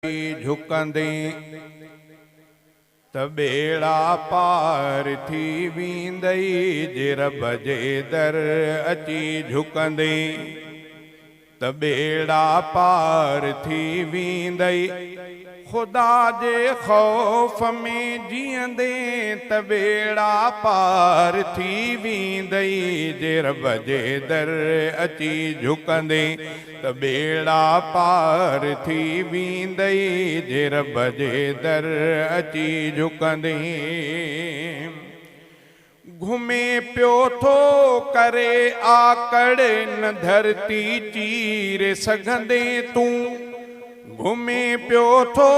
جهڪندين ته ٻيڙا پار ٿي ويندئي، جي رب جي در اچي جهڪندين ته ٻيڙا پار ٿي ويندئي، خدا جي خوف ۾ جيئندين ته ٻيڙا پار ٿي ويندئي، جي رب جي در اچي جهڪندين ته ٻيڙا پار ٿي ويندئي، جي رب جي در اچي جهڪندين. گهمي پيو ٿو ڪري آڪڙ نه ڌرتي چيري سگهندين تون. گهمي پيو ٿو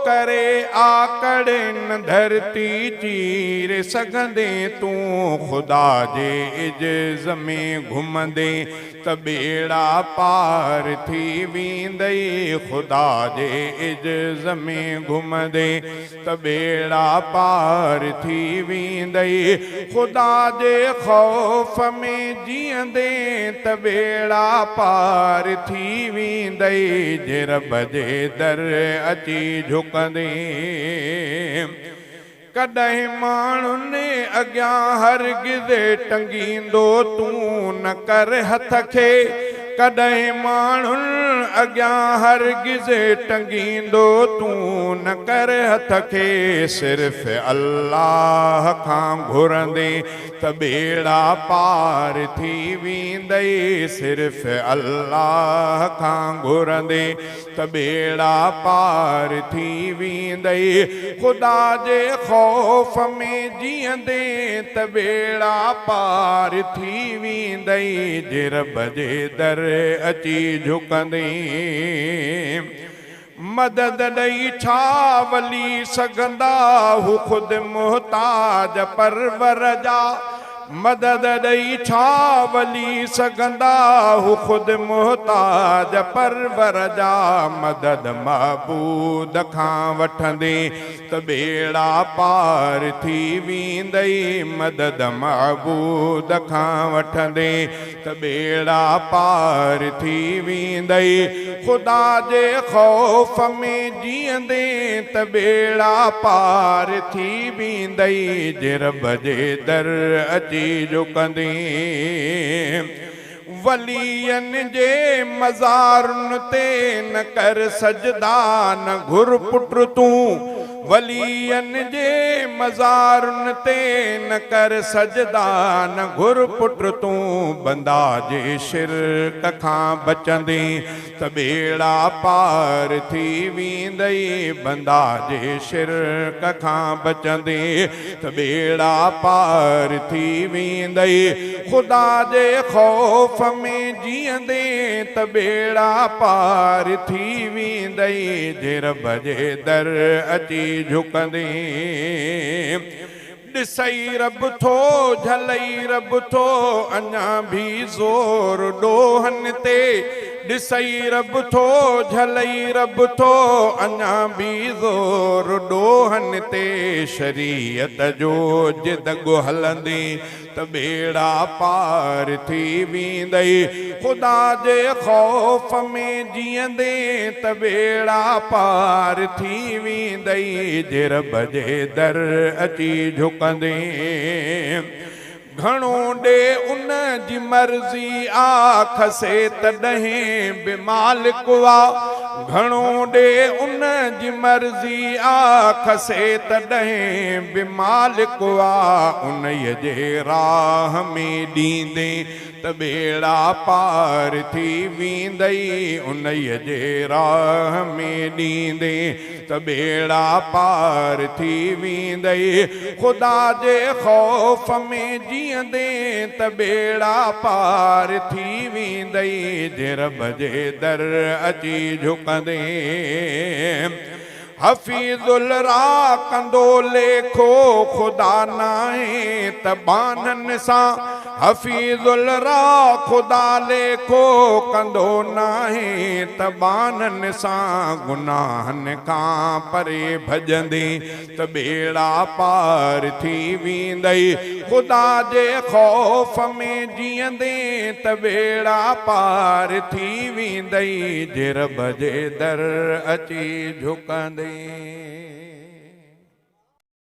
ڪري آڪڙ نه ڌرتي چيري سگهندين تون. خدا جي عجز ۾ گهمندين ته ٻيڙا پار ٿي ويندئي، خدا جي عجز ۾ گهمندين ته ٻيڙا پار ٿي ويندئي، خدا جي خوف ۾ جيئندين ته ٻيڙا پار ٿي ويندئي، جي رب جي در اچي جهڪندين. ڪڏهن ماڻهن اڳيان هرگز ٽنگيندو تون نه ڪر هٿ کي، ڪڏهن ماڻهن اڳيان هرگز ٽنگيندو تون نه ڪر هٿ کي، صرف الله کان گهرندين ته ٻيڙا پار ٿي ويندئي، صرف الله کان گهرندين ته ٻيڙا پار ٿي ويندئي، خدا جي خوف ۾ جيئندين ته ٻيڙا پار ٿي ويندئي، جي رب جي در اچي جهڪندين. مدد ڏئي ڇا ولي سگهندا، هو خود محتاج پرور جا. مدد ڏئي ڇا ولي سگهندا، هو خود محتاج پرور جا. مدد معبود کان وٺندين ته ٻيڙا پار ٿي ويندئي، مدد معبود کان وٺندين ته ٻيڙا پار ٿي ويندئي، خدا جي خوف ۾ جيئندين ته ٻيڙا پار ٿي ويندئي، جي رب جي در اچي جهڪندين. ولين جي مزارن تي نه ڪر سجدا نه گهر پٽ تون، ولين جي مزارن تي نه ڪر سجدا نه گهر پٽ تون، بندا جي شرڪ کان بچندين ته ٻيڙا پار ٿي ويندئي، بندا جي شرڪ کان بچندين ته ٻيڙا پار ٿي ويندئي، خدا جي خوف ۾ جيئندين ته ٻيڙا پار ٿي ويندئي، جي رب جي در اچي جهڪندين. ڏسئي رب ٿو، جهلئي رب ٿو، اڃا ڀي زور ڏوهن تي. ڏسئي رب ٿو، جهلئي رب ٿو، اڃا ڀي زور ڏوهن تي. شريعت جو جي دڳ هلندين ته ٻيڙا پار ٿي ويندئي، خدا جي خوف ۾ جيئندين ته ٻيڙا پار ٿي ويندئي، جي رب جي در اچي جهڪندين. گهڻو ڏي ان جي مرضي آ، کسي تڏهن به مالڪ آ. گهڻو ڏي ان جي مرضي آ، کسي تڏهن به مالڪ آ. انهيء جي راهه ۾ ڏيندين ته ٻيڙا پار ٿي ويندئي، انهيء جي راهه ۾ ڏيندين ته ٻيڙا پار ٿي ويندئي، خدا جي خوف ۾ جيئندين ته ٻيڙا پار ٿي ويندئي، جي رب جي در اچي جهڪندين. حفيظ الرا ڪندو ليکو، خدا ناهي ته ٻانهن سان. حفيظ الرا خدا ليکو ڪندو ناهي ته ٻانهن سان گناهن کان پري ڀڄندين ته ٻيڙا پار ٿي ويندئي خدا جي خوف ۾ جيئندين ته ٻيڙا پار ٿي ويندئي جي رب جي در اچي جهڪندين.